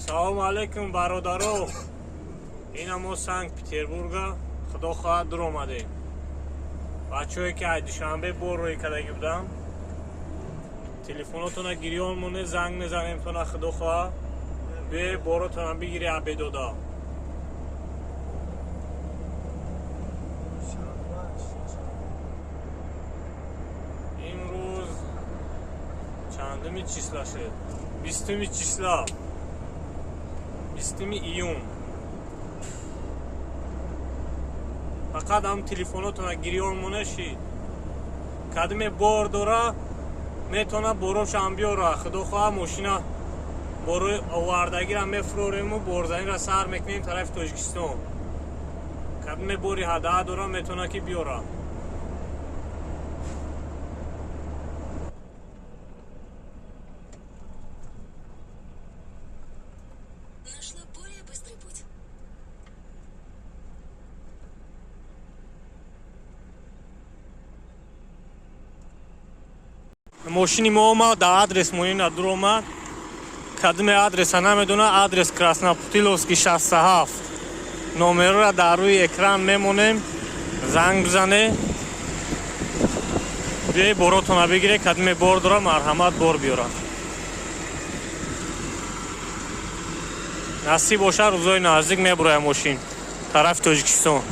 Салому алейкум, бародаро. Ина мо Санкт Петербурга, худо хоҳад, дур омадем. Бачаҳое ки ай Душанбе бор рӯй кардагӣ будам, телефонотона гирён моне, занг мезанем тона, худо хоҳад, бе боротона бигири абедода. Имрӯз чандуми числа шуд? 20-уми числа, 20 июн. Фақат ҳам телефонотона гирён монешид. Кадиме бор дора, метавона борошам биёра. Худо хоҳа, мошина борои овардагиро мефурорему борзаниро сар мекунем тарафи Тоҷикистон. Кадиме бори ҳадаъ дора, метавона ки биёра. Нашла более быстрый путь. Мошини мо омад, дар адрес монина дур омад. Кадиме адреса намедона, адрес Краснопутиловский 67. Номерора дар рӯи экран мемонем, занг бизане, биёи боротона бигире. Кадиме бор дора, марҳамат, бор биёра. Насиб боша, рӯзои наздик мебуроя мошин тарафи Тоҷикистон.